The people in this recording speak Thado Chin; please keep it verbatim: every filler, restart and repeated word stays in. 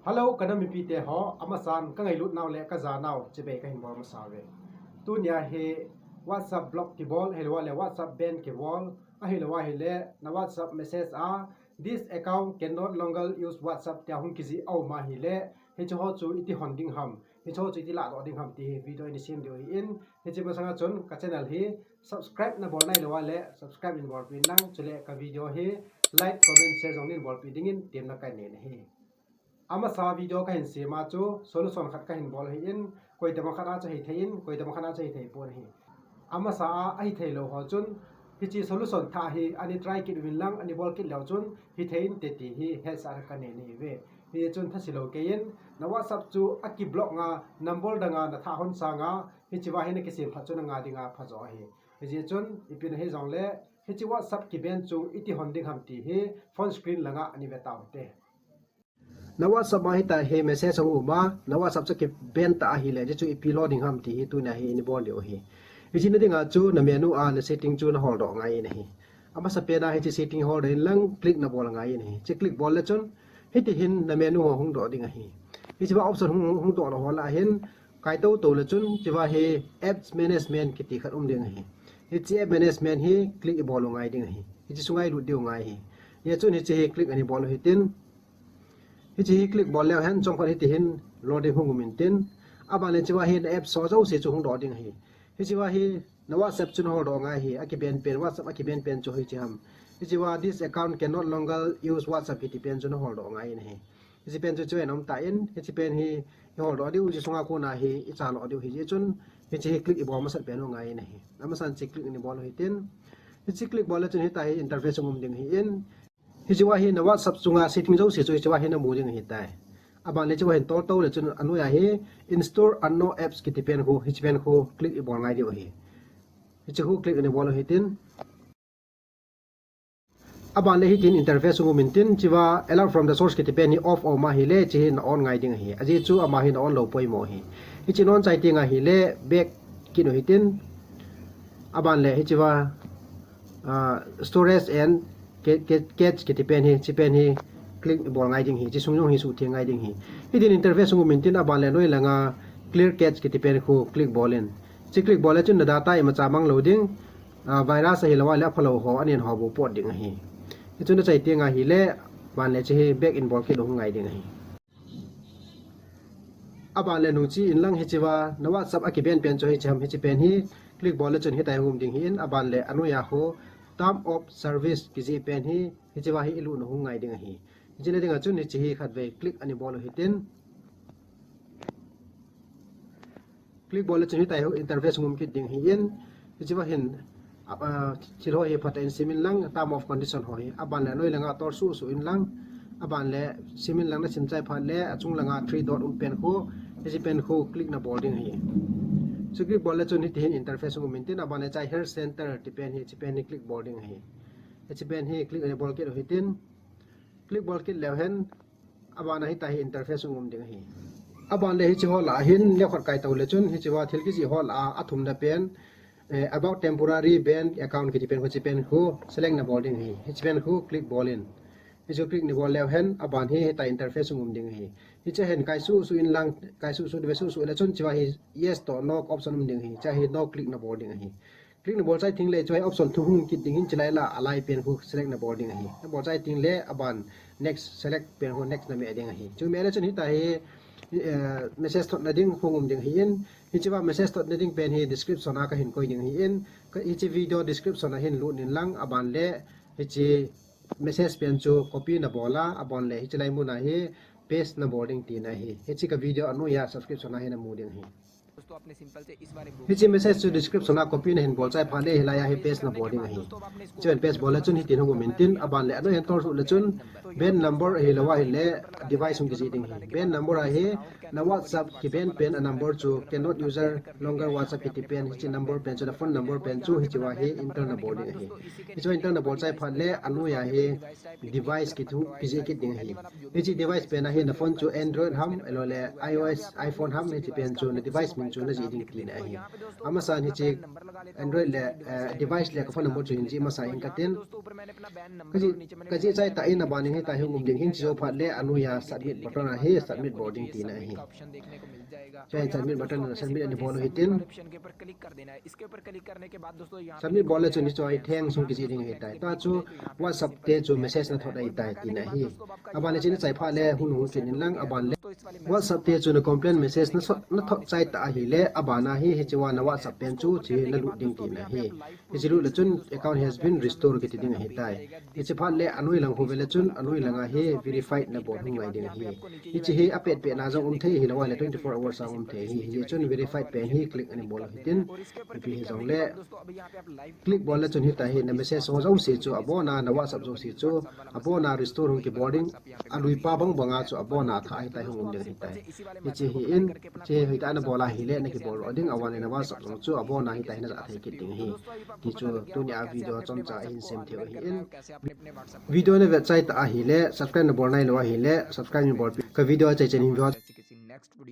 Hello, ka nam mipite ho, amasan ka ngailut nau le ka ja nau chibai ka hin bol masa uve. Tunia hi WhatsApp block kibol, ahilou le WhatsApp ban kibol, ahilou ahile na WhatsApp message a, "This account can no longer use WhatsApp," tia hung kijih a um ahile, hiche ho chu iti hon ding ham, hiche ho chu iti ladoh ding ham ti hi video in sem diu ahin, hiche masanga chun ka channel hi subscribe na bol nailou le subscribe in bolpeh in lang, chule ka video hi like, comment, share jong in bolpeh dingin temna ka nei ahi. Amasa video ka hin sem a chu solution khat ka hin bol ahin, koitabang khat a chu hithei in, koitabang khat a chu hithei pon ahi. Amasa a, ahithei lou ho chun, hiche solution thah hi ani try kit uvin lang, ani bol kit leu chun hithei inte ti hi hetsahna ka nei ahiuve. Hichun thase lou kei in, na WhatsApp chu aki block nga, number dang a na thah hon sanga, hichea hi na kisem phat chu na nga dinga phajo ahi. Hijeh chun, ipi na hijongle, hiche WhatsApp kiban chu iti hon ding ham ti hi phone screen langa ani ve tau hite. Na WhatsApp a hitia hi message ahung um a, na WhatsApp chu kiban ta ahile, hichu ipi lo ding ham ti hi tunia hi ini bol diu ahi. Hiche na dinga chu na menu a na setting chu na holdoh ngai in ahi. Amasa pen a hiche setting holdoh in lang click na bol ngai in ahi. Hiche click bol le chun, hiti hin na menu ho hung doh ding ahi. Hichea option hung, hung doh lou ho lah hin, kai tou tou le chun, hichea hi apps management kiti khat um ding ahi. Hiche app management hi click i bol u ngai ding ahi. Hiche sunga i lut diu ngai ahi. Hia chun hiche hi click ani bol u hitin. Hiche hi click bol leu hen chomkhat hiti hin loading hung um intin. Aban le hichea hi na apps ho jouse chu hung doh ding ahi. Hichea hi na WhatsApp chu na holdoh ngai ahi. Akiban pen, WhatsApp akiban pen chu hiche ham. Hichea, "This account can no longer use WhatsApp," kiti pen chu na holdoh ngai in ahi. Hiche pen chu chuin um tan, hiche pen hi i holdoh diu, hiche sunga kona hi i chaloh diu ahi. Hichun, hiche hi click i bol masat pen u ngai in ahi. Amasan hiche click ani bol u hitin. Hiche click bol le chun hitia hi interface hung um ding ahin. Hichea hi na WhatsApp chunga setting jouse chu hichea hi na mu ding ahitai. Aban le hichea hin tol tou le chun anoiya hi install unknown apps kiti pen khu, hiche pen khu click i bol ngai diu ahi. Hiche khu click ani bol u hitin. Aban le hitin interface hung um intin, hichea alert from the source kiti pen hi off a um ahile, hiche hi na on ngai ding ahi. Ajeh chu ama hi na on lou poimo ahi. Hiche na on chai teng ahile, back kit u hitin. Aban le hichea, ah, storage and ca-, ca-, cache kiti pen hi, hiche pen hi click bol ngai ding ahi. Hiche sung jong hi suhtheng ngai ding ahi. Hitin interface hung um intin, aban le anoi langa clear cache kiti pen khu click bol in. Hiche click bol le chun na data imacha mang lou ding, ah, virus ahilou le aphalou ho, anen ho bou pot ding ahi. Hichu na chai teng ahile, aban le hiche hi back in bol kit u hung ngai ding ahi. Aban le nung che in lang hichea, na WhatsApp akiban pen chu hiche ham, hiche pen hi click bol le chun hitia hung um ding ahin, aban le anoiya ho term of service kijih pen hi, hichea hi i lut u hung ngai ding ahi. Hiche na dinga chun hiche hi khatvei click ani bol u hitin. Click bol le chun hitia hi interface hung um kit ding ahin, hichea hin, ah, ah, thil ho hi phatah in sim in lang, term of condition ho hi. Aban le anoi langa tol suh suh in lang, aban le sim in lang, na sim chai phat le, achung langa three dot um pen khu, hiche pen khu click na bol ding ahi. Hichu click bol le chun hiti hin interface hung um intin, aban le hichea health center ti pen hi, hiche pen hi click bol ding ahi. Hiche pen hi click ani bol kit u hitin. Click bol kit leu hen, aban a hitia hi interface hung um ding ahi. Aban le hiche ho lah a hin, neokhat kai tou le chun, hichea thil kijih ho lah a, athumna pen, eh, about temporary ban account kiti pen khu, hiche pen khu select na bol ding ahi. Hiche pen khu click bol in. Hichu click ni bol leu hen, aban hi hitia interface hung um ding ahi. Hiche hin kai suh suh in lang, kai suh suh, ve suh suh le chun, hichea hi yes toh no option um ding ahi. Hichea hi no click na bol ding ahi. Click na bol chai teng le, hiche option thum hung kit ding ahin, chulai lah a alai pen khu select na bol ding ahi. Na bol chai teng le, aban next select pen khu next na meh ding ahi. Chu meh le chun hitia hi, eh, message thotna ding khu hung um ding ahin, hichea message thotna ding pen hi description a ka hin koi ding ahin, ka, hiche video description a hin lut in lang, aban le hiche message pen chu copy na bol a, aban le hiche lai mun a hi paste na bol ding tina ahi. Hiche ka video anoiya subscription a hin na mu ding ahi. Hiche message chu description a copy na hin bol chai phat le hilai a hi paste na bol ding ahi. Hiche paste bol le chun hitin hung um intin, aban le anoi hin tol suh le chun ban number ahilou ahile device hung kijih ding ahi. Ban number a hi na WhatsApp kiban pen a number chu cannot user longer WhatsApp kiti pen, hiche number pen chu na phone number pen chu hichea hi enter na bol ding ahi. Hichea enter na bol chai phat le anoiya hi device kiti kijih kit ding ahi. Hiche device pen a hi na phone chu Android ham, ahilou le iOS, iPhone ham, hiche pen chu na device min chu najih ding tina ahi. Amasan hiche Android le, eh, device le ka phone number chu hin jih masa inge katin. Kajih, kajih chai tah in aban in hitia hi hung um ding ahin, hiche jou phat le anoiya submit button a hi submit bol ding tina ahi. Hiche submit button a submit ana bol u hitin. Submit bol le chun hiche hi theng sung kijih ding ahitai. Tua chu WhatsApp te chu message nathot ahitai tina ahi. Aban le hiche nachai phat le hun hung kit inlang aban le WhatsApp te chu na complain message nathot, nathot chai tah ahile aban a hi hiche a na WhatsApp pen chu hiche nalut ding tina ahi. Hiche lut le chun account has been restore kiti ding ahitai. Hiche phat le anoi lang khu vele chun anoi langa hi verified nabol hung ngai ding ahi. Hiche hi apet pet na jong um thei ahilou ahile twenty four hours a um thei ahi. Hijeh chun verified pen hi click ana bol u hitin. Ipi hijongle click bol le chun hitia hi na message ho jouse chu abona, na WhatsApp jouse chu abona restore hung kibol ding, alui pa bang banga chu abona athah hitia hung um ding ahitai. Hiche hi in, hiche hi hitia nabol ahile nakibol lou ding, aban le na WhatsApp jong chu abona hitia hi najah thei kit ding ahi. Ti chu tunia video chomcha ahin sem thei u ahin. Video navet chai tah ahile subscribe nabol nailou ahile subscribe neibolpeh. Ka video achai chan hin video